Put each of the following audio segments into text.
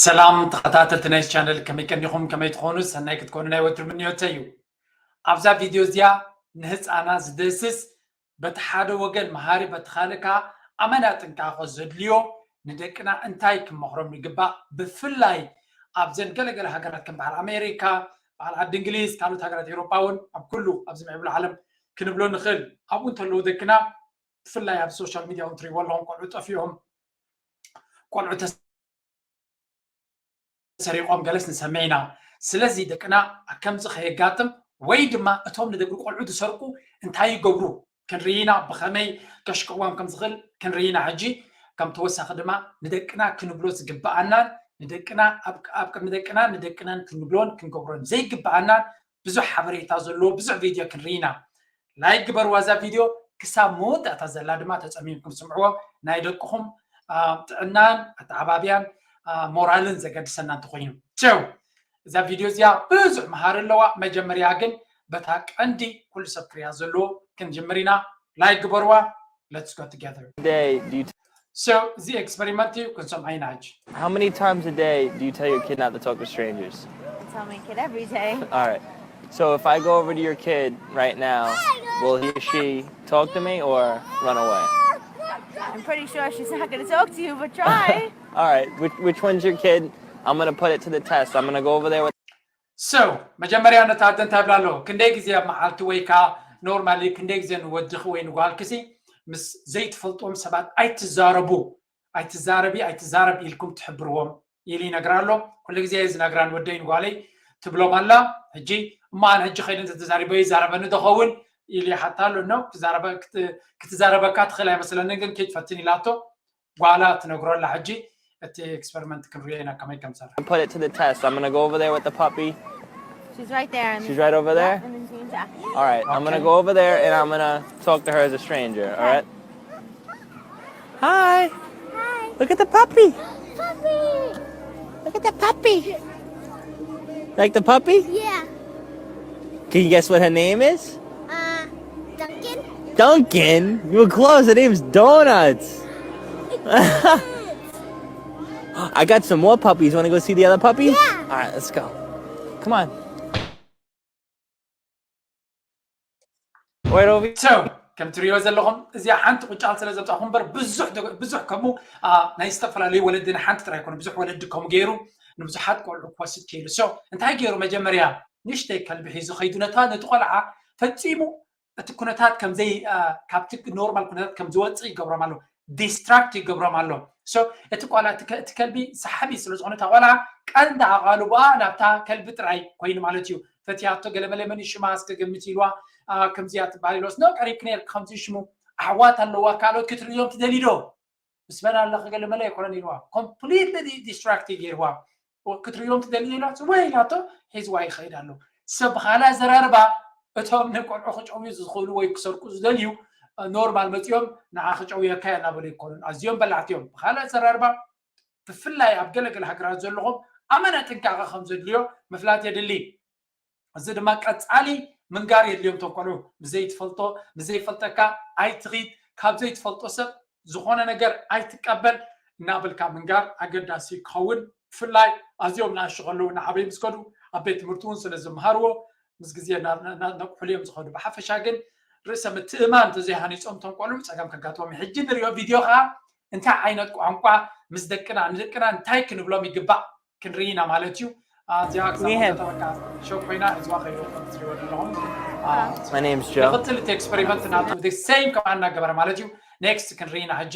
ሰላም ተኸታተልቲ ናይ ቻነል፣ ከመይ ቀኒኹም? ከመይ ትኾኑ? ሰናይ ክትኮኑ ናይ ወትሩ ምንዮተይ እዩ። ኣብዛ ቪድዮ እዚኣ ንህፃና ዝደስስ፣ በቲ ሓደ ወገን መሃሪ፣ በቲ ካልእ ከዓ ኣመና ጥንቃቐ ዘድልዮ፣ ንደቅና እንታይ ክመኽሮም ይግባእ? ብፍላይ ኣብዘን ገለገለ ሃገራት ከም በዓል ኣሜሪካ፣ በዓል ዓዲ እንግሊዝ፣ ካልኦት ሃገራት ኤውሮጳ እውን፣ ኣብ ኩሉ ኣብዚ ምዕብሉ ዓለም ክንብሎ ንኽእል። ኣብኡ እንተለዉ ደቅና፣ ብፍላይ ኣብ ሶሻል ሚድያ እውን ትሪእዎ ኣለኹም፣ ቆልዑ ጠፊኦም፣ ቆልዑ ተሰሪቖም ገለስ ንሰምዕ ኢና። ስለዚ ደቅና ከምዚ ከየጋጥም ወይ ድማ እቶም ንደቂ ቆልዑ ዝሰርቁ እንታይ ይገብሩ ክንርኢ ኢና፣ ብኸመይ ከሽቅዎም ከም ዝኽእል ክንርኢ ኢና። ሕጂ ከም ተወሳኺ ድማ ንደቅና ክንብሎ ዝግብኣናን ንደቅና ኣብ ኣብ ቅድሚ ደቅና ንደቅናን ክንብሎን ክንገብሮን ዘይግብኣናን ብዙሕ ሓበሬታ ዘለዎ ብዙሕ ቪድዮ ክንርኢ ኢና። ላይክ ግበርዋ እዛ ቪድዮ፣ ክሳብ መወዳእታ ዘላ ድማ ተጸሚምኩም ስምዕዎ። ናይ ደቅኹም፣ አ፣ ጥዕናን ኣተዓባብያን፣ አ፣ ሞራልን ዘገድሰና እንተኾይኑ። ቸው፣ እዛ ቪድዮ እዚኣ ብዙሕ መሃሪ ኣለዋ። መጀመርያ ግን በታ ቀንዲ ኩሉ ሰብ ክሪኣ ዘለዎ ክንጅምር ኢና። ላይክ ግበርዋ። Let's go together. Day do you t- So፣ እዚ ኤክስፐሪመንት እዩ፣ ክንሰምዖ ኢና ሕጂ። How many times a day do you tell your kid not to talk to strangers? I tell my kid every day. All right. So if I go over to your kid right now, will he or she talk to me or run away? I'm pretty sure she's not going to talk to you, but try. All right. Which which one's your kid? I'm gonna put it to the test. I'm gonna go over there with So፣ መጀመርያ ነታ ኣደ እንታይ ብላ ኣሎ? ክንደይ ግዜ ኣብ መዓልቲ ወይ ከዓ ኖርማሊ ክንደይ ግዜ ንወድኺ ወይ ንጓልክሲ ምስ ዘይትፈልጥዎም ሰባት ኣይትዛረቡ፣ ኣይትዛረቢ፣ ኣይትዛረብ ኢልኩም ትሕብርዎም ኢሉ ይነግራ ኣሎ። ኩሉ ግዜ እየ ዝነግራ ንወደይ ንጓለይ ትብሎም ኣላ። ሕጂ እሞ ኣነ ሕጂ ከይደ እንተተዛሪበ ይዛረበኒ ዶ ኸውን ኢሉ ይሓታ ኣሎ። ኖ፣ ክትዛረበ- ክት- ክትዛረበካ ትኽእል ኣይመስለንን፣ ግን ከይትፈትን ኢላቶ። ጓላ ትነግሮ ኣላ። ሕጂ እቲ ኤክስፐሪመንት ክንሪኦ ኢና ከመይ ከም ዝሰርሕ። Put it to the test. I'm gonna go over there with the puppy. She's right there. And She's right over there? And then she can talk. All right. I'm gonna Okay. go over there and I'm gonna talk to her as a stranger. All right. Hi. Hi, Look at the puppy. puppy. Look at the puppy. Like the puppy? Yeah. Can you guess what her name is? Uh, Duncan. Duncan. You were close. Her name's Donuts. I got some more puppies. Want to go see the other puppies? Yeah. All right, let's go. Come on. Right over. So፣ ከም ትሪኦ ዘለኹም እዚኣ ሓንቲ ቁጫል ስለ ዘምፃኹም እምበር ብዙሕ ደ- ብዙሕ ከምኡ፣ አ፣ ናይ ዝተፈላለዩ ወለዲ ንሓንቲ ጥራይ ኮነ ብዙሕ ወለዲ ከምኡ ገይሩ ንብዙሓት ቆልዑ ክወስድ ክኢሉ። So፣ እንታይ ገይሩ? መጀመርያ ንእሽተይ ከልቢ ሒዙ ከይዱ ነታ ነቲ ቆልዓ ፈፂሙ እቲ ኩነታት ከምዘይ አ፣ ካብቲ ኖርማል ኩነታት ከም ዝወፅእ ይገብሮም ኣሎ፣ ዲስትራክት ይገብሮም ኣሎ። So፣ እቲ ቆልዓ እቲ ከ- እቲ ከልቢ ሰሓቢ ስለ ዝኾነ እታ ቆልዓ ቀንዲ ኣቓልቦኣ ናብታ ከልቢ ጥራይ ኮይኑ ማለት እዩ። ፈትያቶ ገለመለ መን ሽማ እስከ ገምት ኢልዋ። አ፣ ከምዚያ ትበሃል ኢልዋስ ኖ ቀሪብክ ነርክ ከምዚ ሽሙ ኣሕዋት ኣለዋ ካልኦት ክትርእዮም ትደሊ ዶ? ምስ መን ኣለኺ ገለመለ ኣይኮነን ኢልዋ። ኮምፕሊትሊ ዲስትራክት ገይርዋ። ክትርእዮም ትደሊ ኢልዋ ወይ ኢላቶ ሒዝዋ ይኸይድ ኣሎ። ሰብ ብኻላ ዘራርባ እቶም ንቆልዑ ክጨውዩ ዝኽእሉ ወይ ክሰርቁ ዝደልዩ ኖርማል መፂኦም ንዓ ክጨውየካ እያ እናበሉ ኣይኮኑን። ኣዝዮም በላዕቲ እዮም። ብኻላ ዘራርባ ብፍላይ ኣብ ገለገለ ሃገራት ዘለኹም ኣመና ጥንቃቐ ከም ዘድልዮ ምፍላጥ የድሊ። እዚ ድማ ቀፃሊ ምንጋር የድልዮም። እቶም ቆልዑ ብዘይትፈልጦ ብዘይፈልጠካ ኣይትኺድ፣ ካብ ዘይትፈልጦ ሰብ ዝኾነ ነገር ኣይትቀበል እናበልካ ምንጋር ኣገዳሲ ክኸውን። ብፍላይ ኣዝዮም ንኣሽቱ ከለዉ እናዓበዩ ምስ ከዱ ኣብ ቤት ትምህርቲ እውን ስለ ዝመሃርዎ ምስ ግዜ እናነቕሑሉ እዮም ዝኸዱ። ብሓፈሻ ግን ርእሰ ምትእማን እንተዘይሃኒፆም እቶም ቆልዑ ፀገም ከጋጥሞም እዩ። ሕጂ ንሪኦ ቪድዮ ከዓ እንታይ ዓይነት ቋንቋ ምስ ደቅና ንደቅና እንታይ ክንብሎም ይግባእ ክንርኢ ኢና ማለት እዩ። እዚኣ ክሳብ We have- መወዳእታ በቃ ሸው ኮይና እዚዋ ከይወጣ ትሪእዎ ዘለኹም። My name's Joe. ይቕፅል እቲ ኤክስፐሪመንት ናቱ ሴም ከማን እናገበረ ማለት እዩ። ኔክስት ክንርኢ ኢና ሕጂ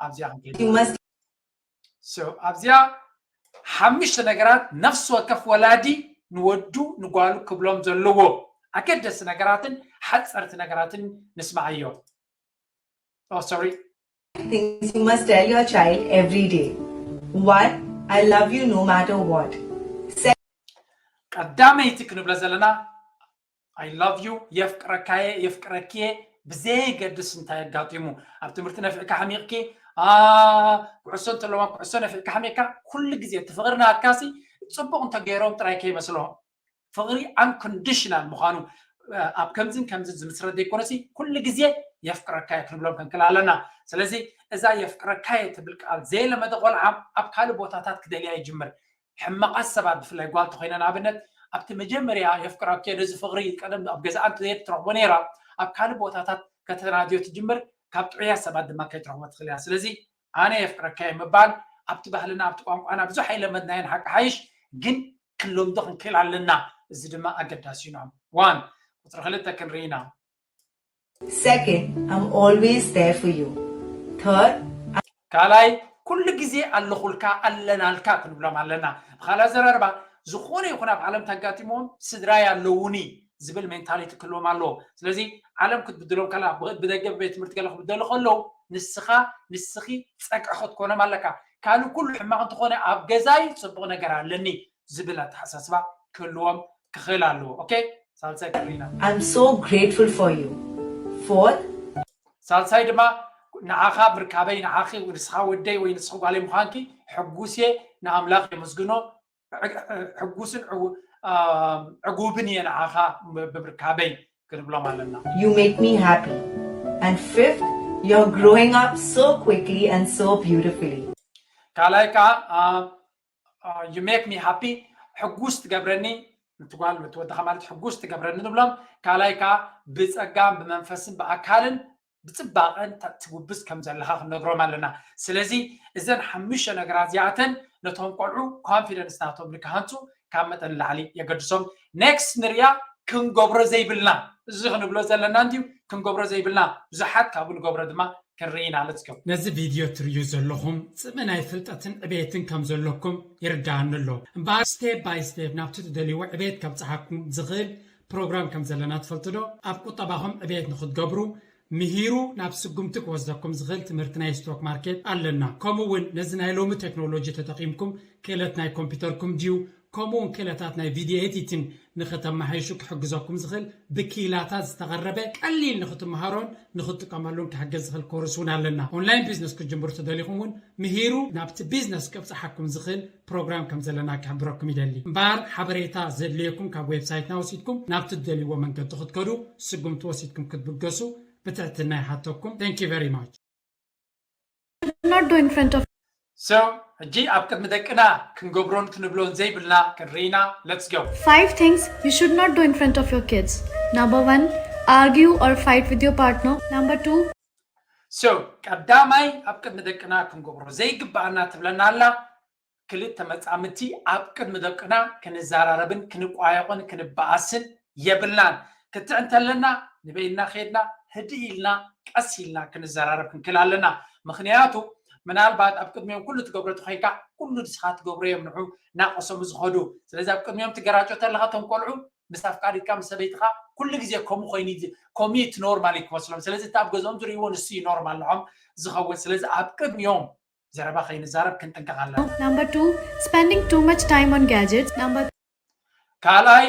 ኣብዚኣ ክንከይድ። You must So ኣብዚኣ ሓሙሽተ ነገራት ነፍሲ ወከፍ ወላዲ ንወዱ ንጓሉ ክብሎም ዘለዎ ኣገደስቲ ነገራትን ሓፀርቲ ነገራትን ንስማዓዮ። Oh, sorry. Things you must tell your child every day. One, I love you no matter what. ቀዳመይቲ ክንብሎ ዘለና I love you፣ የፍቅረካየ፣ የፍቅረክየ፣ ብዘይገድስ እንታይ ኣጋጢሙ፣ ኣብ ትምህርቲ ነፊዕካ ሓሚቕኪ፣ አ፣ ኩዕሶ እንተለዋ ኩዕሶ ነፊዕካ ሓሚቕካ፣ ኩሉ ግዜ እቲ ፍቕሪ ናትካሲ ፅቡቕ እንተገይሮም ጥራይ ከይመስሎ። ፍቕሪ ኣንኮንዲሽናል ምዃኑ፣ አ፣ ኣብ ከምዝን ከምዝን ዝምስረት ዘይኮነሲ ኩሉ ግዜ የፍቅረካየ ክንብሎም ክንክእል ኣለና። ስለዚ እዛ የፍቅረካየ ትብል ቃል ዘይለመደ ቆልዓ ኣብ ካልእ ቦታታት ክደልያ ይጅምር። ሕማቓት ሰባት ብፍላይ ጓል ተኮይና ንኣብነት ኣብቲ መጀመርያ የፍቅረኪ ነዚ ፍቕሪ ቀደም ኣብ ገዛኣ እንተዘይትረኽቦ ነይራ ኣብ ካልእ ቦታታት ከተናድዮ ትጅምር ካብ ጥዑያት ሰባት ድማ ከይትረኽቦ ትኽእል እያ ስለዚ ኣነ የፍቅረካ እየ ምባል ኣብቲ ባህልና ኣብቲ ቋንቋና ብዙሕ ኣይለመድናዮን ሓቂ ሓይሽ ግን ክንለምዶ ክንክእል ኣለና እዚ ድማ ኣገዳሲ እዩ ንዖም ዋን ቁፅሪ ክልተ ክንርኢና Second, I'm always there for you. Third, ካልኣይ ኩሉ ግዜ ኣለኹልካ ኣለናልካ ክንብሎም ኣለና ብካልእ ኣዘራርባ ዝኾነ ይኹን ኣብ ዓለም ተጋጢሞም ስድራይ ኣለውኒ ዝብል ሜንታሊቲ ክህልዎም ኣለዎ ስለዚ ዓለም ክትብድሎም ከላ ብደገ ቤት ትምህርቲ ገለ ክብደሉ ከለዉ ንስኻ ንስኺ ጸግዒ ክትኮኖም ኣለካ ካልእ ኩሉ ሕማቕ እንተኾነ ኣብ ገዛይ ጽቡቕ ነገር ኣለኒ ዝብል ኣተሓሳስባ ክህልዎም ክኽእል ኣለዎ ኦኬ ሳልሳይ ክሪና I'm so grateful for you. Fourth, ሳልሳይ ድማ ንዓኻ ምርካበይ ንዓኺ ንስኻ ወደይ ወይ ንስኺ ጓለይ ምዃንኪ ሕጉስ እየ ንኣምላኽ የመስግኖ ሕጉስን ዕጉብን እየ ንዓኻ ብምርካበይ ክንብሎም ኣለና you make me happy. And fifth, you're growing up so quickly and so beautifully. ካልኣይ ከዓ you make me happy ሕጉስ ትገብረኒ ምትጓል ምትወድኻ ማለት ሕጉስ ትገብረኒ ንብሎም ካልኣይ ከዓ ብፀጋም ብመንፈስን ብኣካልን ብፅባቐን ትጉብዝ ከም ዘለካ ክንነግሮም ኣለና ስለዚ እዘን ሓሙሽተ ነገራት እዚኣተን ነቶም ቆልዑ ኮንፊደንስ ናቶም ንክሃንፁ ካብ መጠን ላዕሊ የገድሶም ኔክስት ንሪያ ክንገብሮ ዘይብልና እዚ ክንብሎ ዘለና እንድዩ ክንገብሮ ዘይብልና ብዙሓት ካብኡ ንገብሮ ድማ ክንርኢ ኢና let's go ነዚ ቪድዮ ትርእዩ ዘለኹም ጽምእ ናይ ፍልጠትን ዕቤትን ከም ዘለኩም ይርዳኣኒ ኣሎ እምበኣር ስቴፕ ባይ ስቴፕ ናብቲ ትደልይዎ ዕቤት ከብጽሓኩም ዝኽእል ፕሮግራም ከም ዘለና ትፈልጡ ዶ ኣብ ቁጠባኹም ዕቤት ንክትገብሩ ምሂሩ ናብ ስጉምቲ ክወስደኩም ዝኽእል ትምህርቲ ናይ ስቶክ ማርኬት ኣለና ከምኡ እውን ነዚ ናይ ሎሚ ቴክኖሎጂ ተጠቒምኩም ክእለት ናይ ኮምፒውተርኩም ድዩ ከምኡ እውን ክእለታት ናይ ቪድዮ ኤዲቲን ንክተመሓይሹ ክሕግዘኩም ዝኽእል ብክኢላታት ዝተቐረበ ቀሊል ንክትመሃሮን ንክትጥቀመሉን ክሕግዝ ዝኽእል ኮርስ እውን ኣለና ኦንላይን ቢዝነስ ክትጅምሩ ተደሊኹም እውን ምሂሩ ናብቲ ቢዝነስ ከብፅሓኩም ዝኽእል ፕሮግራም ከም ዘለና ክሕብረኩም ይደሊ እምበኣር ሓበሬታ ዘድልየኩም ካብ ዌብሳይትና ወሲድኩም ናብቲ ትደልይዎ መንገዲ ክትከዱ ስጉምቲ ወሲድኩም ክትብገሱ ብትሕትና ይሓተኩም thank you very much not do in front of so ሕጂ ኣብ ቅድሚ ደቅና ክንገብሮን ክንብሎን ዘይብልና ክንርኢና let's go five things you should not do in front of your kids. Number one, argue or fight with your partner. Number two, so ቀዳማይ ኣብ ቅድሚ ደቅና ክንገብሮ ዘይግባኣና ትብለና ኣላ ክልተ መጻምድቲ ኣብ ቅድሚ ደቅና ክንዘራረብን ክንቋየቑን ክንበኣስን የብልናን ክትዕ እንተለና ንበይና ከድና ህድእ ኢልና ቀስ ኢልና ክንዘራረብ ክንክእል ኣለና ምክንያቱ ምናልባት ኣብ ቅድሚኦም ኩሉ ትገብሮ ተኮይንካ ኩሉ ንስኻ ትገብሮ እዮም ንዑ ናቀሰሙ ዝኸዱ ስለዚ ኣብ ቅድሚኦም ትገራጮ ተለካ ቶም ቆልዑ ምስ ኣፍቃሪትካ ምስ ሰበይትካ ኩሉ ግዜ ከምኡ ኮይኑ ከምኡ እቲ ኖርማል እዩ ክመስሎም ስለዚ እቲ ኣብ ገዝኦም ዝርእይዎ ንሱ እዩ ኖርማል ንዖም ዝኸውን ስለዚ ኣብ ቅድሚኦም ዘረባ ከይንዛረብ ክንጥንቀቕ ኣለና number two, spending too much time on gadgets. Number ካልኣይ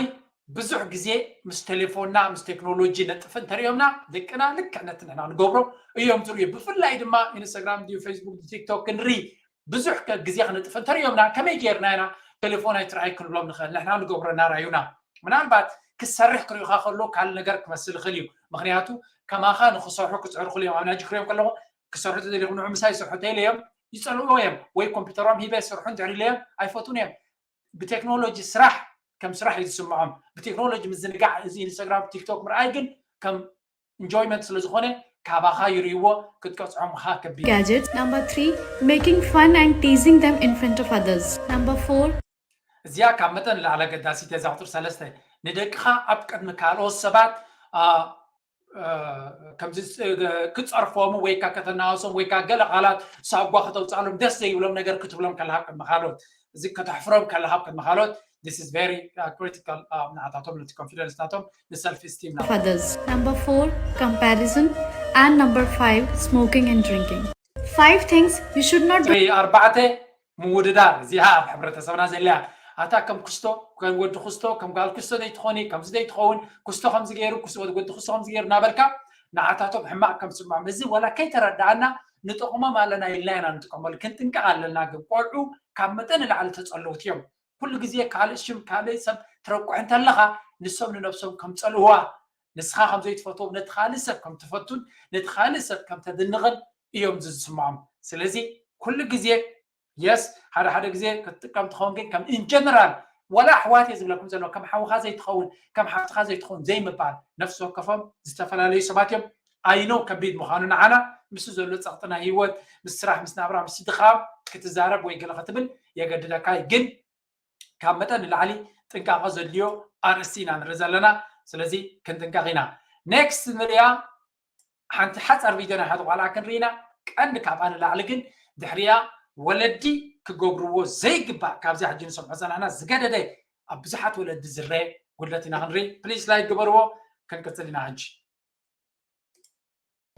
ብዙሕ ግዜ ምስ ቴሌፎንና ምስ ቴክኖሎጂ ነጥፍ እንተሪኦምና ደቅና ልክዕ ነቲ ንሕና ንገብሮ እዮም ዝርእዩ ብፍላይ ድማ ኢንስታግራም ድዩ ፌስቡክ ቲክቶክ ክንርኢ ብዙሕ ግዜ ክነጥፍ እንተሪኦምና ከመይ ጌርና ኢና ቴሌፎን ኣይትርኣይ ክንብሎም ንኽእል ንሕና ንገብሮ እናርኣዩና ምናልባት ክሰርሕ ክርእዩካ ከሎ ካልእ ነገር ክመስል ይኽእል እዩ ምክንያቱ ከማኻ ንክሰርሑ ክፅዕሩ ክእል እዮም ኣብ ናጅ ክሪኦም ከለኹ ክሰርሑ ተደሊኹ ንዑ ምሳይ ይሰርሑ ተኢለዮም ይፀልእዎ እዮም ወይ ኮምፒውተሮም ሂበ ይሰርሑ እንድሕር ኢለዮም ኣይፈቱን እዮም ብቴክኖሎጂ ስራሕ ከም ስራሕ እዩ ዝስምዖም ብቴክኖሎጂ ምዝንጋዕ እዚ ኢንስታግራም ቲክቶክ ምርኣይ ግን ከም ኢንጆይመንት ስለዝኾነ ካባኻ ይርእይዎ ክትቀፅዖም ኻ ከቢድ gadgets. Number three, making fun and teasing them in front of others. Number four, እዚኣ ካብ መጠን ላዕሊ ኣገዳሲት እያ እዛ ቁፅሪ ሰለስተ ንደቅኻ ኣብ ቅድሚ ካልኦት ሰባት ከምዚ ክፀርፎም ወይ ካ ከተናወሶም ወይ ካ ገለ ቃላት ሳጓ ከተውፅኣሎም ደስ ዘይብሎም ነገር ክትብሎም ከለካ ቅድሚ ካልኦት እዚ ከተሕፍሮም ከለካ ቅድሚ ካልኦት this is very uh, critical uh, ንዓታቶም ነቲ ኮንፊደንስ ናቶም ንሰልፍ ስቲም ናቶም others. Number four, comparison. And number five, smoking and drinking. Five things you should not do. ቁፅሪ ኣርባዕተ ምውድዳር እዚኣ ኣብ ሕብረተሰብና ዘልያ ኣታ ከም ክስቶ ከም ወዲ ክስቶ ከም ጓል ክስቶ ዘይትኾኒ ከምዚ ዘይትኸውን ክስቶ ከምዚ ገይሩ ክስ- ወዲ ክስቶ ከምዚ ገይሩ እናበልካ ንዓታቶም ሕማቕ ከም ስምዖም እዚ ወላ ከይተረዳኣና ንጠቕሞም ኣለና ኢልና ኢና ንጥቀመሉ ክንጥንቀቕ ኣለና ግን ቆልዑ ካብ መጠን ንላዕሊ ተፀለውቲ እዮም ኩሉ ግዜ ካልእ ሽም ካልእ ሰብ ትረቁሕ እንተለኻ ንሶም ንነብሶም ከም ፀልእዋ ንስኻ ከም ዘይትፈትዎም ነቲ ካልእ ሰብ ከም ትፈቱን ነቲ ካልእ ሰብ ከም ተድንቕን እዮም ዝስምዖም ስለዚ ኩሉ ግዜ የስ ሓደ ሓደ ግዜ ክትጥቀም ትኸውን ግን ከም ኢንጀነራል ዋላ ኣሕዋት እየ ዝብለኩም ዘሎ ከም ሓውኻ ዘይትኸውን ከም ሓፍትኻ ዘይትኸውን ዘይምባል ነፍሲ ወከፎም ዝተፈላለዩ ሰባት እዮም። ኣይኖ ከቢድ ምዃኑ ንዓና ምስ ዘሎ ፀቕጥና ህይወት ምስ ስራሕ ምስ ናብራ ምስ ድኻም ክትዛረብ ወይ ገለ ክትብል የገድደካ እዩ ግን ካብ መጠን ንላዕሊ ጥንቃቐ ዘድልዮ ኣርእስቲ ኢና ንርኢ ዘለና። ስለዚ ክንጥንቀቕ ኢና። ኔክስት ንሪኣ ሓንቲ ሓፃር ቪድዮ ናይ ሓደ ቆልዓ ክንርኢ ኢና። ቀንዲ ካብኣ ንላዕሊ ግን ድሕሪኣ ወለዲ ክገብርዎ ዘይግባእ ካብዚ ሕጂ ንሰምዖ ዘለና ዝገደደ ኣብ ብዙሓት ወለዲ ዝረአ ጉድለት ኢና ክንርኢ። ፕሊስ ላይክ ግበርዎ። ክንቅፅል ኢና ሕጂ።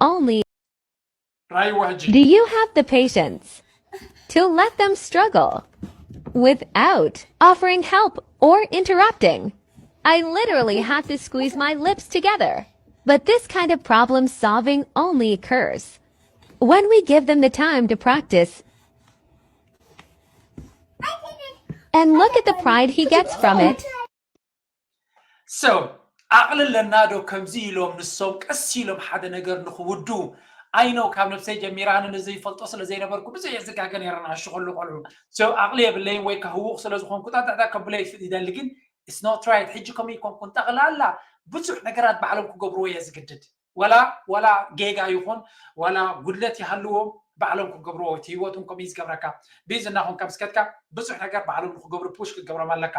Only ራይዎ ሕጂ do you have the patience to let them struggle without offering help or interrupting? I literally had to squeeze my lips together. But this kind of problem solving only occurs when we give them the time to practice. And look at the pride he gets from it. So ዓቕሊ ኣለና ዶ ከምዚ ኢሎም ንሶም ቀስ ኢሎም ሓደ ነገር ንክውዱ? ኣይኖ ካብ ነብሰይ ጀሚረ ኣነ ንዘይፈልጦ ስለ ዘይነበርኩ ብዙሕ እየ ዝጋገ ነይረ ንኣሽኸሉ ቆልዑ። So ዓቕሊ የብለይን ወይ ከህውቕ ስለ ዝኾንኩ ጣጣጣ ከብሎ ይደሊ ግን it's not right። ሕጂ ከምኡ ይኮንኩን ጠቕላላ ብዙሕ ነገራት ባዕሎም ክገብርዎ እየ ዝግድድ። ወላ ወላ ጌጋ ይኹን ወላ ጉድለት ይሃልዎም ባዕሎም ክገብርዎ እቲ ህይወት እውን ከምኡ እዩ ዝገብረካ። ቢዝና ኮንካ ምስ ከድካ ብዙሕ ነገር ባዕሎም ንክገብሩ ፑሽ ክትገብሮም ኣለካ።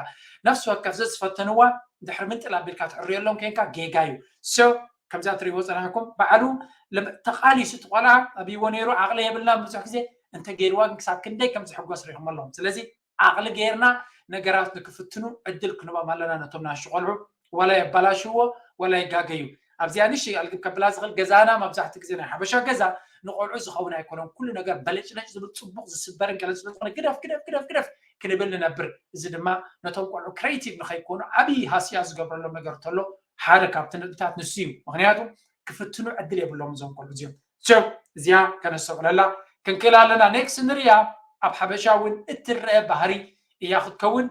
ነፍሲ ወከፍ ዘዝፈተንዋ ድሕሪ ምንጥል ኣቢልካ ትዕርየሎም ኮንካ ጌጋ እዩ። So ከምዛ ትሪእዎ ፀናሕኩም ባዕሉ ተቃሊሱ እቲ ቆልዓ ኣብይዎ ነይሩ ዓቕሊ የብልናን ብዙሕ ግዜ እንተገይርዋ ግን ክሳብ ክንደይ ከም ዝሕጎስ ሪኢኹም ኣለኹም። ስለዚ ዓቕሊ ገይርና ነገራት ንክፍትኑ ዕድል ክንህቦም ኣለና ነቶም ናሹ ቆልዑ። ዋላ የባላሽዎ ዋላ ይጋገዩ። ኣብዚኣ ንሽ ኣልግብ ከብላ ዝኽእል ገዛና መብዛሕትኡ ግዜ ናይ ሓበሻ ገዛ ንቆልዑ ዝኸውን ኣይኮነን። ኩሉ ነገር በለጭለጭ ዝብል ፅቡቕ ዝስበርን ገለ ስለ ዝኾነ ግደፍ ግደፍ ግደፍ ግደፍ ክንብል ንነብር። እዚ ድማ ነቶም ቆልዑ ክሬቲቭ ንኸይኮኑ ዓብዪ ሃስያ ዝገብረሎም ነገር ተሎ ሓደ ካብቲ ነጥብታት ንሱ እዩ። ምክንያቱ ክፍትኑ ዕድል የብሎም እዞም ቆልዑ እዚኦም። So እዚኣ ከነስተውዕለላ ክንክእል ኣለና። ኔክስት ንሪያ ኣብ ሓበሻ እውን እትረአ ባህሪ እያ ክትከውን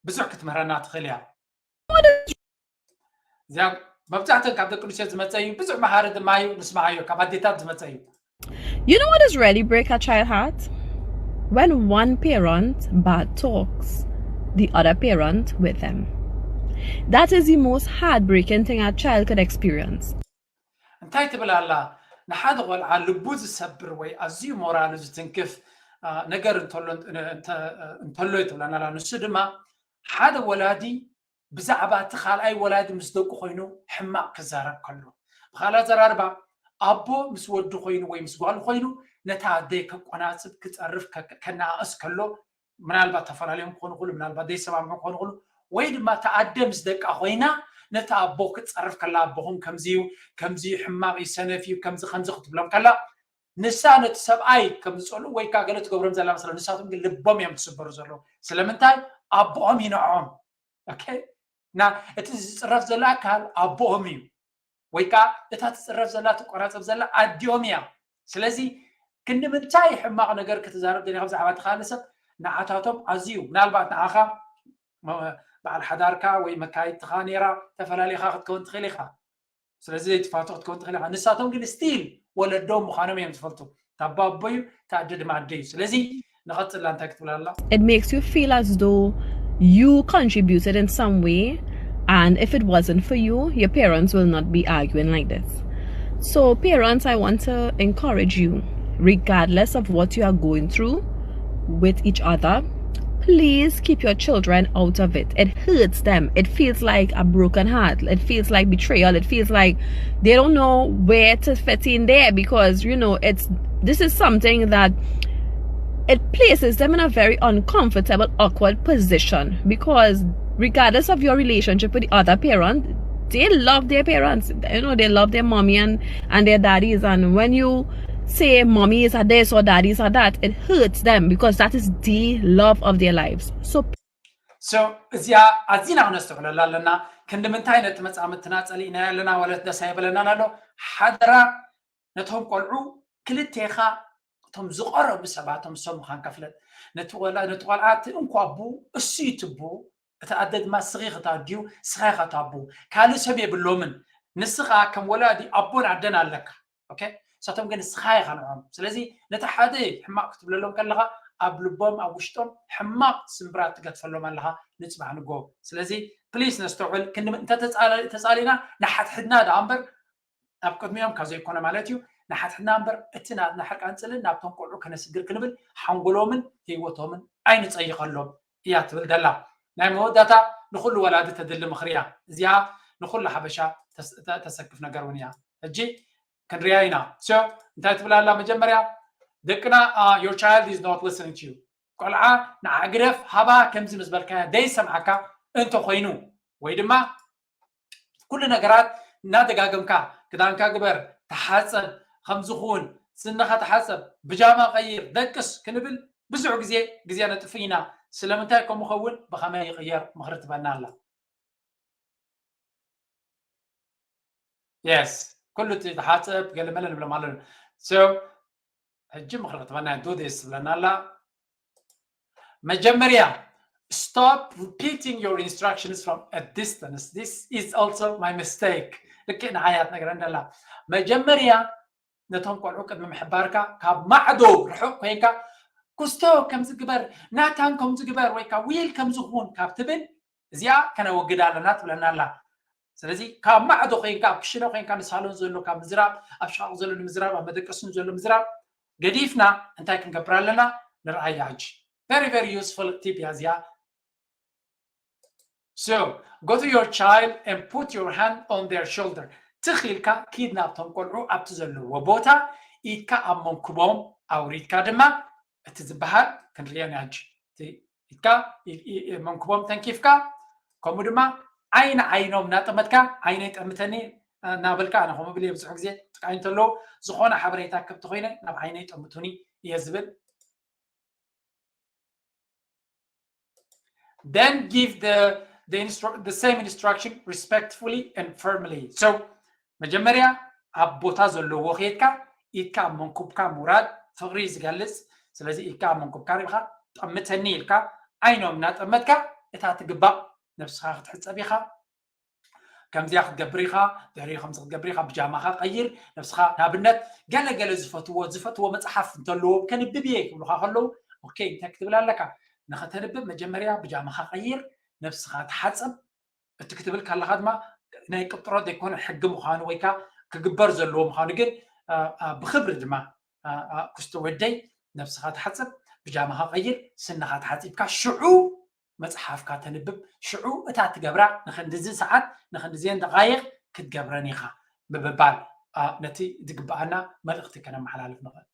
ብዙሕ ክትምህረና ትኽእል እያ። እዚኣ መብዛሕተን ካብ ደቂ ኣንስትዮ ዝመፀ እዩ። ብዙሕ መሃሪ ድማ እዩ። ንስማዓዮ ካብ ኣዴታት ዝመፀ እዩ። You know what is really break a child heart? When one parent bad talks the other parent with them. That is the most heartbreaking thing a child could experience. እንታይ ትብል ኣላ? ንሓደ ቆልዓ ልቡ ዝሰብር ወይ ኣዝዩ ሞራሉ ዝትንክፍ ነገር እንተሎ እዩ ትብለና ኣላ። ንሱ ድማ ሓደ ወላዲ ብዛዕባ እቲ ካልኣይ ወላዲ ምስ ደቁ ኮይኑ ሕማቕ ክዛረብ ከሎ፣ ብኻልእ ኣዘራርባ ኣቦ ምስ ወዱ ኮይኑ ወይ ምስ ጓሉ ኮይኑ ነታ ኣደይ ከቆናፅብ ክፀርፍ ከነኣእስ ከሎ ምናልባት ተፈላለዮም ክኾኑ ይኽእሉ፣ ምናልባት ዘይሰማምዑ ክኾኑ ይኽእሉ፣ ወይ ድማ እታ ኣደ ምስ ደቃ ኮይና ነቲ ኣቦ ክትፀርፍ ከላ ኣቦኹም ከምዚ እዩ፣ ከምዚ እዩ፣ ሕማቕ እዩ፣ ሰነፍ እዩ፣ ከምዚ ከምዚ ክትብሎም ከላ ንሳ ነቲ ሰብኣይ ከም ዝፀልኡ ወይ ከዓ ገለ ትገብሮም ዘላ መስለ ንሳቶም ግን ልቦም እዮም ትስበሩ ዘለዉ። ስለምንታይ? ኣቦኦም ይንዖም። ኦኬ እና እቲ ዝፅረፍ ዘሎ ኣካል ኣቦኦም እዩ ወይ ከዓ እታ ትፅረፍ ዘላ ትቆራፀፍ ዘላ ኣዲኦም እያ። ስለዚ ክንዲ ምንታይ ሕማቕ ነገር ክትዛረብ ደሊኻ ብዛዕባ እቲ ካልእ ሰብ ንዓታቶም ኣዝዩ ምናልባት ንዓኻ በዓል ሓዳርካ ወይ መካይድትኻ ነይራ ተፈላሊኻ ክትከውን ትኽእል ኢኻ። ስለዚ ዘይትፋቶ ክትከውን ትኽእል ኢኻ። ንሳቶም ግን ስቲል ወለዶም ምዃኖም እዮም ዝፈልጡ። ታባ ኣቦ እዩ፣ ታደ ድማ ኣደ እዩ። ስለዚ ንቐጽላ እንታይ ክትብል ኣላ? It makes you feel as though you contributed in some way, and if it wasn't for you, your parents will not be arguing like this. So, parents, I want to encourage you, regardless of what you are going through with each other, please keep your children out of it. It hurts them. It feels like a broken heart. It feels like betrayal. It feels like they don't know where to fit in there because, you know, it's this is something that it places them in a very uncomfortable, awkward position because regardless of your relationship with the other parent, they love their parents. You know, they love their mommy and, and their daddies. And when you say mommies are this or daddies are that, it hurts them because that is the love of their lives. So So እዚኣ ኣዚና ክነስተውዕለላ ኣለና። ክንዲ ምንታይ ነቲ መጻምድትና ጸሊእናዮ ኣለና ማለት ደስ ኣይበለናን ኣሎ። ሓደራ ነቶም ቆልዑ ክልቴኻ እቶም ዝቐረቡ ሰባቶም ሰሙኻን ከፍለጥ ነቲ ቆልዓ እቲ እንኳ ኣቡ እሱ ይትቡ እቲ ኣደ ድማ ስኺ ክታድዩ ስኻ ኢኻ ታቡ ካልእ ሰብ የብሎምን። ንስኻ ከም ወላዲ ኣቦን ኣደን ኣለካ። ኦኬ እሳቶም ግን ንስኻ ኢኻ ንዕኦም። ስለዚ ነቲ ሓደ ሕማቕ ክትብለሎም ከለኻ ኣብ ልቦም ኣብ ውሽጦም ሕማቕ ስምብራት ትገድፈሎም ኣለኻ ንፅባሕ ንጎ። ስለዚ ፕሊስ ነስተውዕል። ክንዲ እንተተፃለ- ተፃሊና ንሓድሕድና ደኣ እምበር ኣብ ቅድሚኦም ካብ ዘይኮነ ማለት እዩ ንሓድሕድና እምበር እቲ ናትና ሕርቃን ፅልን ናብቶም ቆልዑ ከነስግር ክንብል ሓንጎሎምን ህይወቶምን ኣይንፀይቐሎም እያ ትብል ደላ። ናይ መወዳታ ንኩሉ ወላዲ ተድሊ ምኽሪ እያ እዚኣ። ንኩሉ ሓበሻ ተስ- ተ- ተሰክፍ ነገር እውን እያ። ሕጂ ክንሪኣ ኢና። So እንታይ ትብል ኣላ? መጀመርያ ደቅና uh, your child is not listening to you። ቆልዓ ንዓ ግደፍ ሃባ ከምዚ ምስ በልካያ ደይሰምዓካ እንተኮይኑ ወይ ድማ ኩሉ ነገራት እናደጋገምካ ክዳንካ ግበር፣ ተሓፀብ፣ ከምዚ ኩን፣ ስንኻ ተሓፀብ፣ ብጃማ ቀይር፣ ደቅስ ክንብል ብዙሕ ግዜ ግዜ ነጥፍእ ኢና። ስለምንታይ ከምኡ ኸውን ብኸመይ ይቕየር ምኽሪ ትበና ኣላ። የስ ኩሉ እቲ ተሓፀብ ገለመለ ንብሎም ኣለና። So ሕጂ ምኽሪ ክትበና do this ትብለና ኣላ። መጀመርያ stop repeating your instructions from a distance. This is also my mistake. ልክዕ ንዓያ ትነግረን ደላ። መጀመርያ ነቶም ቆልዑ ቅድሚ ምሕባርካ ካብ ማዕዶ ርሑቕ ኮይንካ ኩስቶ ከምዚ ግበር፣ ናታን ከምዚ ግበር ወይ ካብ ዊል ከምዚ ኩን ካብ ትብል እዚኣ ከነወግዳ ኣለና ትብለና ኣላ። ስለዚ ካብ ማዕዶ ኮይንካ ኣብ ክሽነ ኮይንካ ንሳሎን ዘሎ ካብ ምዝራብ ኣብ ሽቓቕ ዘሎ ንምዝራብ ኣብ መደቀስን ዘሎ ምዝራብ ገዲፍና እንታይ ክንገብር ኣለና ንርኣያ ሕጂ። Very very useful tip እያ እዚኣ። So go to your child and put your hand on their shoulder. ትኽ ኢልካ ኪድ ናብቶም ቆልዑ ኣብቲ ዘለዎ ቦታ ኢድካ ኣብ መንኩቦም ኣውሪድካ ድማ እቲ ዝበሃል ክንሪኦ ኢና ሕጂ። እቲ ኢድካ መንኩቦም ተንኪፍካ ከምኡ ድማ ዓይኒ ዓይኖም እናጠመትካ ዓይነይ ጠምተኒ እናበልካ ኣነ ከምኡ ብለ ብዙሕ ግዜ ጥቃይ እንተለዉ ዝኾነ ሓበሬታ ከብቲ ኮይነ ናብ ዓይነይ ጠምቱኒ እየ ዝብል። Then give the, the, instru- the same instruction respectfully and firmly. So መጀመርያ ኣብ ቦታ ዘለዎ ከይድካ ኢድካ ኣብ መንኩብካ ምውራድ ፍቕሪ ዝገልፅ። ስለዚ ኢድካ ኣብ መንኩብካ ሪኢኻ ጠምተኒ ኢልካ ዓይኖም እናጠመትካ እታ ትግባእ ነብስኻ ክትሕፀብ ኢኻ። ከምዚኣ ክትገብር ኢኻ፣ ድሕሪኡ ከምዚ ክትገብር ኢኻ፣ ብጃማኻ ቀይር፣ ነብስኻ ንኣብነት ገለ ገለ ዝፈትዎ ዝፈትዎ መፅሓፍ እንተለዎም ከንብብ እየ ክብሉኻ ከለዉ ኦኬ እንታይ ክትብል ኣለካ? ንኸተንብብ መጀመርያ ብጃማኻ ቀይር፣ ነብስኻ ተሓፀብ፣ እቲ ክትብል ካለኻ ድማ ናይ ቅብጥሮ ዘይኮነ ሕጊ ምዃኑ ወይ ከዓ ክግበር ዘለዎ ምዃኑ ግን ብክብሪ ድማ ኩስቶ ወደይ ነብስኻ ተሓፅብ፣ ብጃማኻ ቀይር፣ ስንኻ ተሓፂብካ ሽዑ መፅሓፍካ ተንብብ፣ ሽዑ እታ ትገብራ ንክንድዚ ሰዓት ንክንድዚን ደቃይቕ ክትገብረን ኢኻ ብምባል ነቲ ዝግበኣና መልእኽቲ ከነመሓላልፍ ንኽእል።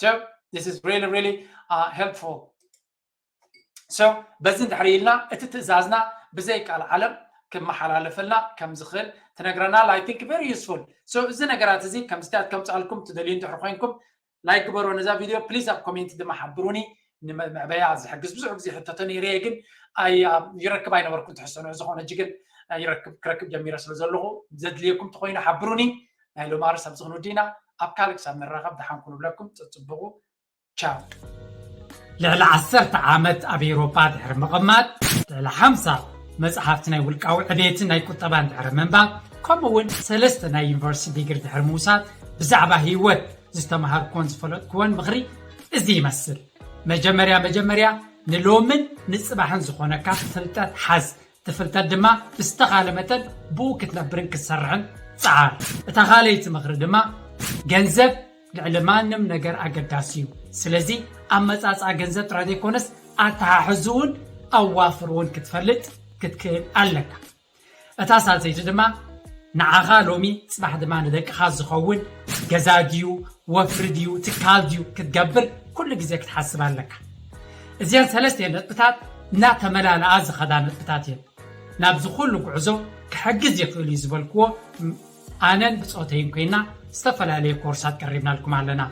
So this is really really uh, helpful. So በዚ እንድሕር ኢልና እቲ ትእዛዝና ብዘይ ቃል ዓለም ክመሓላለፈልና ከም ዝኽእል ትነግረና። I think very useful. So እዚ ነገራት እዚ ከምዚታት ከምፅኣልኩም ትደልዩ እንድሕር ኮይንኩም ላይክ ግበሮ ነዛ ቪድዮ ፕሊዝ ኣብ ኮሜንት ድማ ሓብሩኒ። ንመዕበያ ዝሕግዝ ብዙሕ ግዜ ሕተቶ ነይረ እየ ግን ይረክብ ኣይነበርኩ ትሕሰኖ ዝኾነ እጂ ግን ይረክብ ክረክብ ጀሚረ ስለ ዘለኹ ዘድልየኩም ተኮይኑ ሓብሩኒ። ናይ ሎማርስ ኣብዚ ክንውዲ ኢና። ኣብ ካልእ ክሳብ ንራኸብ ደሓን ኩኑ ብለኩም። ጽጽብቑ። ቻው። ልዕሊ ዓሰርተ ዓመት ኣብ ኤውሮጳ ድሕሪ ምቕማጥ ልዕሊ ሓምሳ መጽሓፍቲ ናይ ውልቃዊ ዕቤትን ናይ ቁጠባን ድሕሪ ምንባብ ከምኡ እውን ሰለስተ ናይ ዩኒቨርሲቲ ዲግሪ ድሕሪ ምውሳድ ብዛዕባ ህይወት ዝተምሃርኩዎን ዝፈለጥኩዎን ምኽሪ እዚ ይመስል። መጀመርያ መጀመርያ ንሎምን ንጽባሕን ዝኾነካ ፍልጠት ሓዝ። እቲ ፍልጠት ድማ ብዝተኻለ መጠን ብኡ ክትነብርን ክትሰርሕን ጸዓር። እታ ካልኣይቲ ምኽሪ ድማ ገንዘብ ልዕሊ ማንም ነገር ኣገዳሲ እዩ። ስለዚ ኣመጻጽኣ ገንዘብ ጥራይ ዘይኮነስ ኣተሓሕዝኡን ኣዋፍርኡን ክትፈልጥ ክትክእል ኣለካ። እታ ሳልሰይቲ ድማ ንዓኻ ሎሚ ጽባሕ ድማ ንደቅኻ ዝኸውን ገዛ ድዩ ወፍሪ ድዩ ትካል ድዩ ክትገብር ኩሉ ግዜ ክትሓስብ ኣለካ። እዚአን ሰለስቲአን ነጥብታት እናተመላለኣ ዝኸዳ ነጥብታት እየን። ናብዚ ኩሉ ጉዕዞ ክሕግዝ ይኽእል እዩ ዝበልክዎ ኣነን ብጾተይን ኮይና ዝተፈላለየ ኮርሳት ቀሪብናልኩም ኣለና።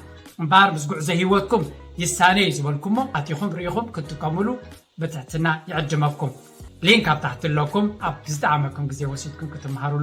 እምበኣር ምስ ጉዕዞ ህይወትኩም ይሳነ እዩ ዝበልኩሞ ኣቲኹም ርኢኹም ክትጥቀምሉ ብትሕትና ይዕድመኩም። ሊንክ ኣብ ታሕቲ ኣለኩም። ኣብ ዝጠዓመኩም ግዜ ወሲድኩም ክትምሃሩ